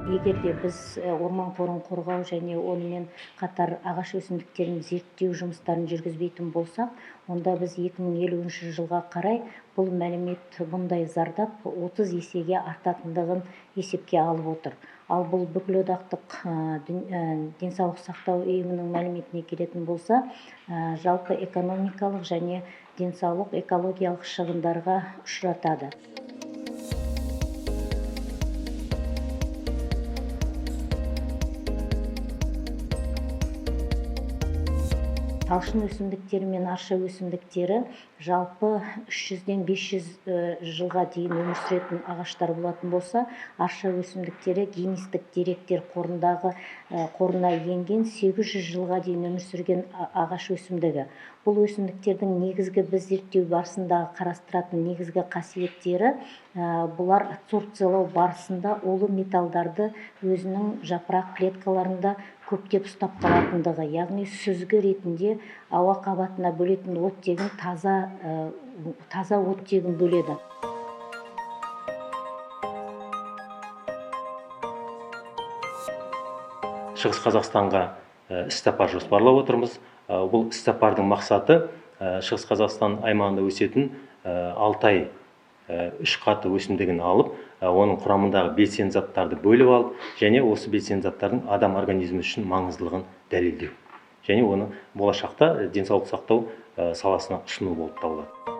Егер де біз орман қорын қорғау және онымен қатар ағаш өсімдіктерін зерттеу жұмыстарын жүргізбейтін болсақ, онда біз 2050 жылға қарай бұл мәлімет бұндай зардап 30 есеге артатындығын есепке алып отыр. Ал бұл бүкілодақтық денсаулық сақтау ұйымының мәліметіне келетін болса, жалпы экономикалық және денсаулық экологиялық шығындарға ұшыратады. Талшын өсімдіктері мен арша өсімдіктері жалпы 300-ден 500 жылға дейін өмір сүретін ағаштар болатын болса, арша өсімдіктері гиннестік деректер қорына енген 800 жылға дейін өмір сүрген ағаш өсімдігі. Бұл өсімдіктердің негізгі біз зерттеу барысында қарастыратын негізгі қасиеттері, бұлар адсорбциялау барысында улы металдарды өзінің жапырақ клеткаларында көптеп ұстап қалатындығы, яғни сүзгі ретінде ауа қабатына бөлетін оттегін таза оттегін бөледі. Шығыс Қазақстанға іссапар жоспарлап отырмыз. Бұл іссапардың мақсаты Шығыс Қазақстан аймағында өсетін Алтай үш қаты өсімдігін алып, оның құрамындағы белсенді заттарды бөліп алып, және осы белсенді заттардың адам организмі үшін маңыздылығын дәлелдеу. Және оны болашақта денсаулық сақтау саласына ұсыну болып табылады.